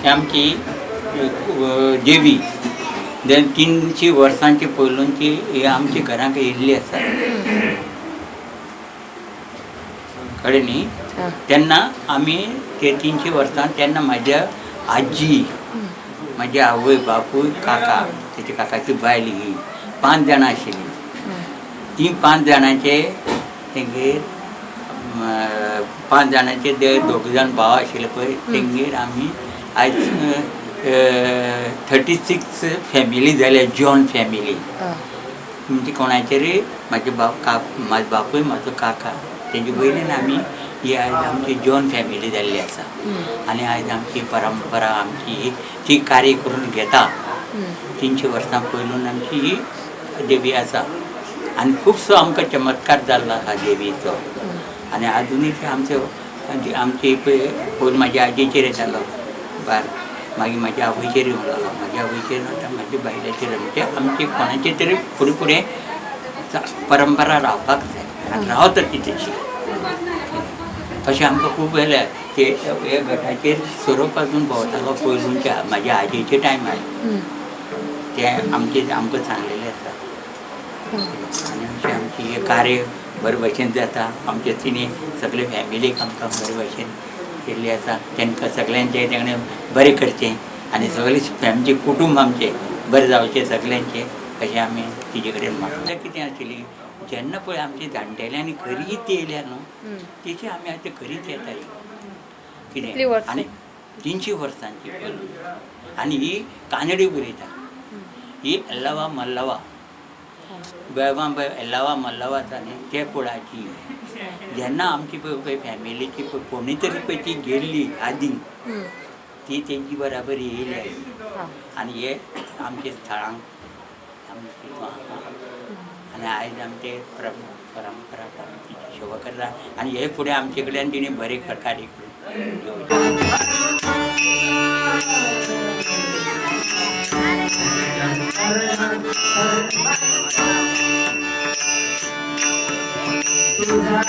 आमची देवी 300 वर्सांची पयलूंची ही आमच्या घरांक येयल्ली आसा, कळ्ळें न्ही? तेन्ना आमी ते 300 वर्सां तेन्ना म्हाज्या आजी, म्हाजी आवय, बापूय, काका, तेच्या काकाची बायल, ही 5 जाणां आशिल्लीं. ती 5 जाणांचे तेंगेर 5 जाणांचे ते 2 जाण भाव आशिल्ले पळय, तेंगेर आमी आयज 36 फॅमिली जाल्या, जॉन फॅमिली. म्हणजे कोणाचेरूय म्हाजे बाप म्हाजो बापूय, म्हाजो काका, तेजे वयल्यान आमी ही आयज आमची जॉन फॅमिली जाल्ली आसा. आनी आयज आमची परंपरा आमची ही ती कार्य करून घेता. 300 वर्सां पयलून आमची ही देवी आसा आनी खुबसो आमकां चमत्कार जाल्लो आसा देवीचो. आनी आजुनूय ते आमचे आमची पळय पयलू म्हाज्या आजयेचेर येतालो भार, मागीर म्हाज्या आवयचेर येवंक लागलो, म्हाज्या आवयचेर आतां म्हाज्या बायलेचेर. म्हणजे आमची कोणाचे तरी फुडें फुडें परंपरा रावपाक जाय आनी रावता ती तशी. अशें आमकां खूब वेल्या ते हे गटाचेर सोरोप आजून भोंवतालो पयलूच्या म्हाज्या आजयेच्या टायमार, ते आमचे आमकां सांगलेलें आसा. आनी अशें आमची हें कार्य बरे भशेन जाता. आमचे तिणी सगळे फॅमिलीक आमकां बरे भशेन केल्ली आसा. तांकां सगळ्यांचें तेणें बरें करचें आनी सगळे आमचें कुटूंब आमचें बरें जावचें सगळ्यांचें, अशें आमी तिजे कडेन मागता. कितें आशिल्ली जेन्ना पळय आमची जाणटेल्यांनी करीत येयल्या न्हू, तेची आमी आतां करीत येता. कितें आनी 300 वर्सांची पयलू. आनी ही कानडी उलयता, ही एल्लावा मल्लवा, बेळगांव एल्लावा मल्लवा आसा न्ही ते कुळाची. जेन्ना आमची पळय फॅमिलीची पळय कोणी तरी पळय ती गेल्ली आदी, ती तेंची बराबर येयली आनी हे आमच्या थळांक आमची आनी आयज आमचे परंपरा आमची सेवा करता आनी हे फुडें आमचे कडल्यान तिणें बरें कार्य करून घेवचें. तुझा